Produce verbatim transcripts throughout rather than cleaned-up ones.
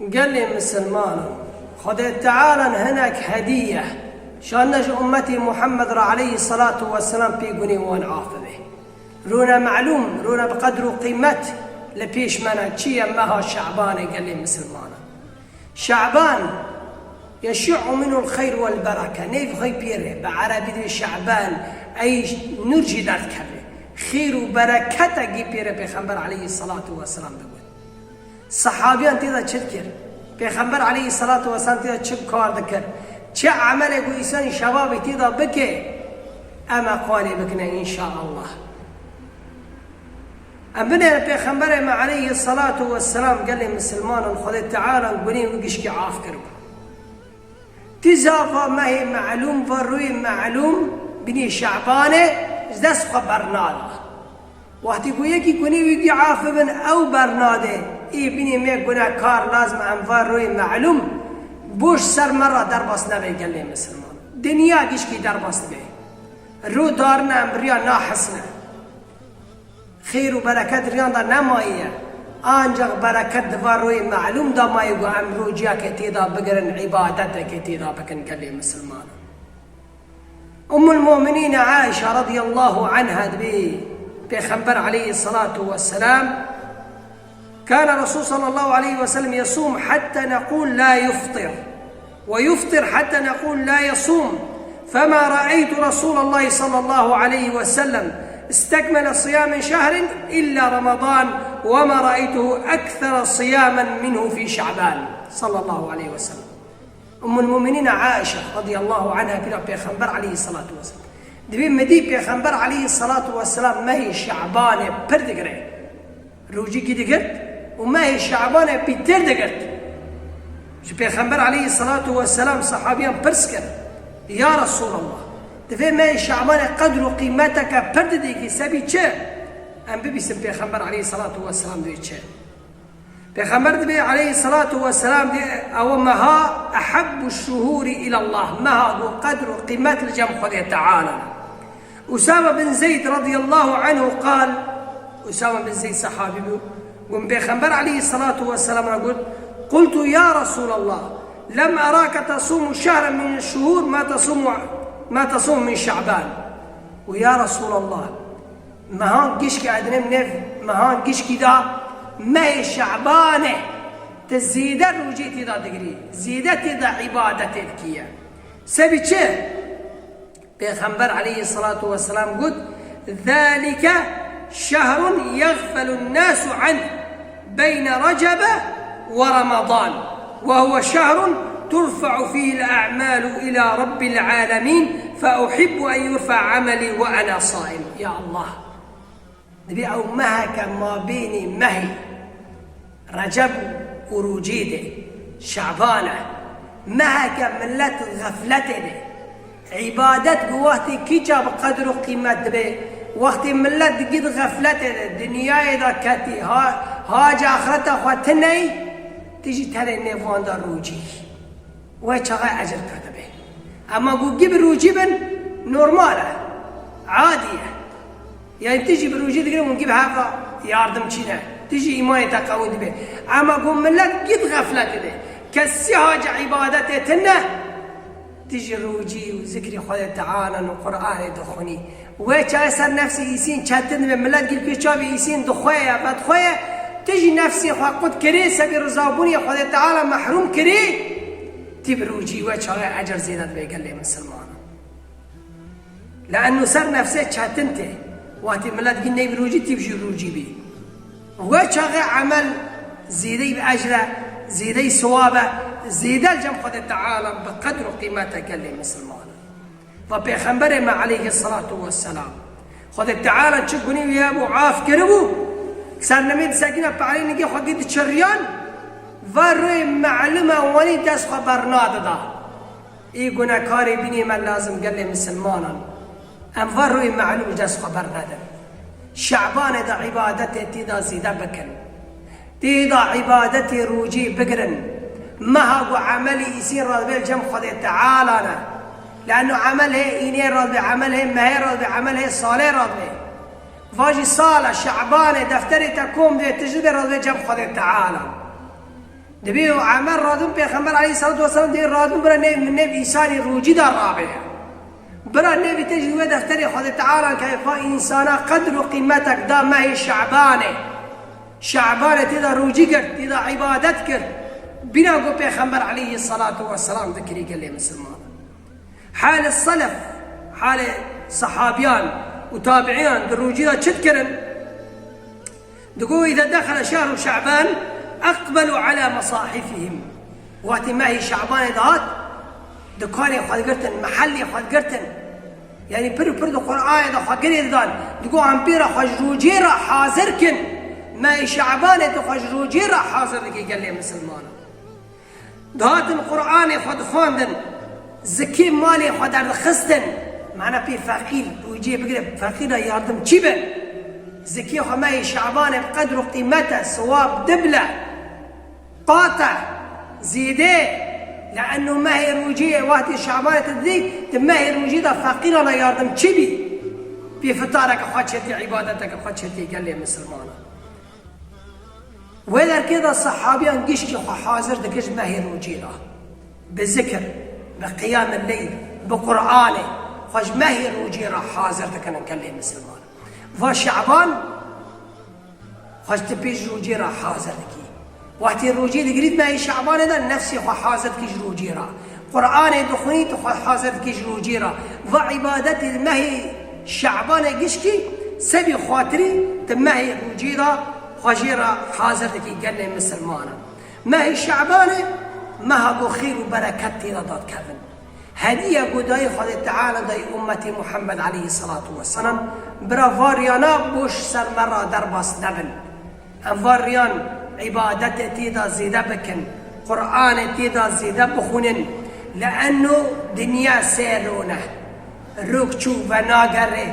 Gelê misilmanan, Xwedê Teala hinek hediye şandine ji ummetê Muhammed re aleyhî selatu weselam pê gunê wan afibe. Rûne melûm, rûne bi qedr û qîmet li pêş me ne, çi ye? Meha Şebanê gelê misilmanan. Şeban yeşi'u minhul xeyr wel bereke. Nêv xwe pê re, bi erebî dibê Şeban, ey nûr jî derdikeve. Xêr û bereketê gî pê re Pêxember aleyhî selatu weselam digot. Sehabiyan tê de çi dikir? Pêxember aleyhî selatu weselam tê de çi kar dikir? Çi emelê ku însanî şebabê tê de bike? Em ê qalê bikine înşaallah. Em binêrin Pêxemberê me aleyhî selatu weselam gelê misilmanan Xwedê Teala gunê wî gişkî af kiribû. Tîza va mehê melûm, va rûyê melûm, binê Şebanê ji dest xwe bernada. Wextî ku yekî gunê wî gî afibin, ew bernade, ê binê me gunekar, lazim e em va rûyê melûm, boş ser me re derbas nebe gelê misilman. Dinya gişkî derbas dibe. Rû darine em bi riya nahisne. Xêr û bereket riyan de nemaye. Ancax bereket di va rûyê melûm de maye ku em rûciyeke tê de bigirin, îbadeteke tê de bikin gelê misilman. Ummul Mu'minîn Aişe radiyallahu anha dibê Pêxember aleyhî selatu weselam, كان رسول صلى الله عليه وسلم يصوم حتى نقول لا يفطر، ويفطر حتى نقول لا يصوم، فما رأيت رسول الله صلى الله عليه وسلم استكمل صيام شهر إلا رمضان، وما رأيته أكثر صياما منه في شعبان، صلى الله عليه وسلم. Ummul Mu'minîn Aişe radiyallahu anha pîra Pêxember aleyhî selatu weselam. Dibê min dî Pêxember aleyhî selatu weselam mehê Şebanê pir digire. Rûcî kî digirt û mehê Şebanê pîtir digirt. Ji Pêxember aleyhî selatu weselam sehabiyan pirs kir, Ya Resulallah, divê mehê Şebanê qedr û qîmeteke pir didî kî, sebî çi? Em bibîsin Pêxember aleyhî selatu weselam divê çi? Pêxember dibê aleyhî selatu weselam dê ew meha ehebbu şuhûrî îlallah, meha ku qedr û qîmet li cem Xwedê Teala. Usame bin Zeyd radiyallahu anhu qal, Usame bin Zeyd sehabî bû, got, Pêxember aleyhî selatu weselam re got, قلت يا رسول الله لم أراك تصوم شهرا من الشهور ما تصوم، ما تصوم من شعبان. Û ya Resulallah, mehan gişkî edinem nev, mehan gişkî da mehê Şebanê, te zêde rûcê tê de digirî, zêde tê de îbadetê dikî ye. Sebî çi? Pêxember aleyhî selatu weselam got, ذلك شهر يغفل الناس عنه بين رجب ورمضان، وهو شهر ترفع فيه الأعمال إلى رب العالمين، فأحب أن يرفع عملي وأنا صائم. Ya Allah. Dibê ew meheke mabênê mehê Receb û rûcê de, Şeban e, meheke millet xefletê de, îbadet ku wextê kîça bi qedr û qîmet dibe, wextê millet digî di xefletê de, dinyayê de ketî, ha-, haca axireta xwe tineyî, tu jî tenê nêvan de rûcî. Wê çaxê ecir pir dibe. Ema ku gî bi rûcî bin, normal e. Adî ye. Yani tu jî bi rûcî digirin û gî bi hev re yardimçî ne. Tu jî îmanê te qewî dibe. Ema ku millet gî di xefletê de, kesî haca îbadetê tune, tu jî rûcî û zikrê Xwedê Teala û Qur'anê dixwînî. Wê çaxê ser nefsê îsîn çetin dibe, millet gî li pêş çavê îsîn dixwe ye, vedixwe ye, tu jî nefsê xwe qut kirî, sebî rizabûnê Xwedê Teala mehrûm kirî, tu bi rûcî wê çaxê ecir zêde dibe gelê misilmanan. Le'enno ser nefsê çetin tê. Wextê millet gî neyb rûcî, tu jî rûcî bî. Wê çaxê emel zêdeyî bi ecr e, zêdeyî siwab e, zêde li cem Xwedê Teala bi qedr û qîmet e gelê misilmanan. Va Pêxemberê me aleyhî selatu weselam, Xwedê Teala çi gunî wî hebû, af kiribû, ser nemê disekîne, perê nigê xwe gî diçiriyan, va rûyê melûme wanî dest xwe bernadida. Ê gunekarê bînê me lazim gelê misilmanan. Em va rûyê melûm ji dest xwe bernedin. Şebanê de îbadetê tê de zêde bikin. Tê de îbadetê rûcî bigirin. Meha ku emelê îsîn re dibe li cem Xwedê Teala ne. Le'enno emel hê înê re dibe, emel hê mehê re dibe, emel hê salê re dibe. Va jî sal e, Şebanê, defterê te kom dibe, tu jî dibe re dibe cem Xwedê Teala. Dibê û Emer radin Pêxember aleyhissalatu vesselam dê radin bira nêv min nêv îsanî rûcî da rabê. Bira nêvî te jî wê defterê Xwedê Teala ke fa însana qedr û qîmetek da mehê Şe'banê. Şe'banê tê da rûcî girt, tê da îbadet kir. Bîna ku Pêxember aleyhissalatu vesselam dikirî gelê misilman. Halê selef, halê sehabiyan û tabiiyan di rûcî da çi dikirin? Digo, "Îze dexele şehru Şe'ban, eqbelu ala mesahifihim." Wextê mehê Şe'banê dihat, dikanê xwe digirtin, mehelê xwe digirtin. Yanî pir û pir di Qur'anê de xwe girê didan. Digo, "Em pê re xwe ji rûcê re hazir kin." Mehê Şe'banê tu xwe ji rûcê re hazir dikî gelê misilmanan. Dihatin Qur'anê xwe dixwendin, zikê malê xwe derdixistin, mana pê feqîr, rûcê bigire, feqîra yardim çi be? Zikê xwe mehê Şe'banê bi qedr û qîmete, siwab dibile, qate, zêde, le'enno mehê rûcê, wextê Şe'banê tu didî, di mehê rûcê de feqîrana yardim çi bî? Pê fitareke xwe çêtê, îbadeteke xwe çêtê gelê misilmanan. Wê derkê de sehabiyan gişkî xwe hazir dikir ji mehê rûcî re. Bi zikir, bi qiyamil leyl, bi Qur'anê xwe ji mehê rûcî re hazir dikirin gelê misilman. Va Şe'ban xwe ji tipê ji rûcî re hazir dikî. Wextê rûcî digirî di mehê Şe'banê de nefsê xwe hazir dikî ji rûcî re. Qur'anê dixwînî, tu xwe hazir dikî ji rûcî re. Va îbadetê di mehê Şe'banê gişkî sebî xatirî di mehê rûcî de xwe jê re hazir dikî gelê misilmanan. Mehê Şe'banê meha ku xêr û bereket tê de dadkevin. Hediye ku dayî Xwedê Teala dayî ummetê Muhammed aleyhissalatu vesselam, bira va riyana boş ser me re derbas nebin. Em va riyan îbadetê tê de zêde bikin, Qur'anê tê de zêde bixwînin. Le'enno dinya sê rûn e. Rûk çû venagere,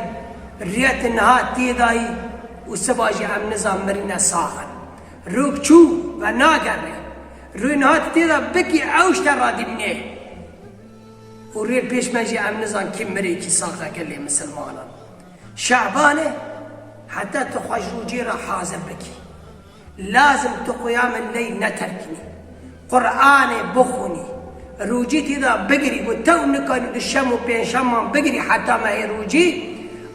riyet niha tê de yî û siba jî em nizan mirîne sax in. Rûk çû venagere. Rû niha tê de bikî ew ji te re dimîne. Û rê pêş me jî em nizan kî mirê kî sax e gelê misilmanan. Şe'banê heta tu xwe ji rûcê re hazir bikî. Lazim tu qiyamil leyl neterkînî. Qur'anê bixwînî. Rûcî tê de bigirî, ku tew nikanî di şem û pêncşeman bigirî heta mehê rûcî,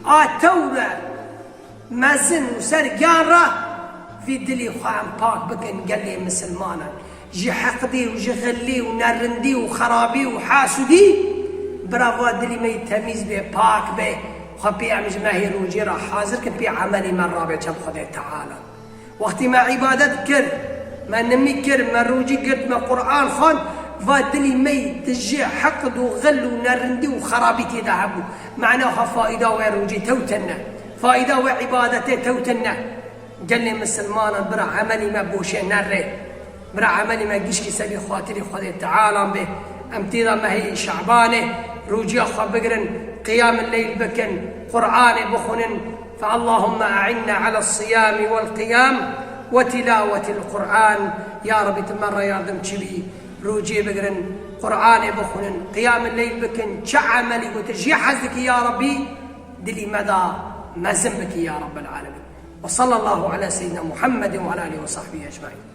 a tew re mezin û ser giyan re vî dilî xwe em pak bikin gelê misilmanan. Ji heqdî û ji xilî û nerindî û xerabî û hasûdî, bira va dilî me yî temîz bê, pak bê, xwe pê em ji mehê rûcê re hazir kin, pê emelî me rabe çem Xwedê Teala. Wextî me îbadet kir, me nimî kir, me rûcî girt, me Qur'an xwend, va dilî me yî di ji heqd û xil û nerindî û xerabî tê de hebû. Mana xwe faîda wê rûcî tewtin ne. Faîda wê îbadetê tewtin ne. Gelê misilmanan bira emelî me boşê nerê. Bira emelî me gişkî sebî xatirî Xwedê Teala bê. Em tê de mehê Şe'banê rûciya xwe bigirin, qiyamil leyl bikin, Qur'anê bixwînin. Fe Allahümme e'inna ala siyami vel qiyam ve tilavetil Qur'an. Ya Rabbi, tu me re yardimçî bî. Rûciyê bigirin, Qur'anê bixwînin, qiyamil leyl bikin, çi emelî ku tu jê hez dikî ya Rabbi, dilî me da mezin bikî ya Rabbel alemin. Ve sallallahu ala seyyidina Muhammedin ve ala alihi ve sahbihi ecmaîn.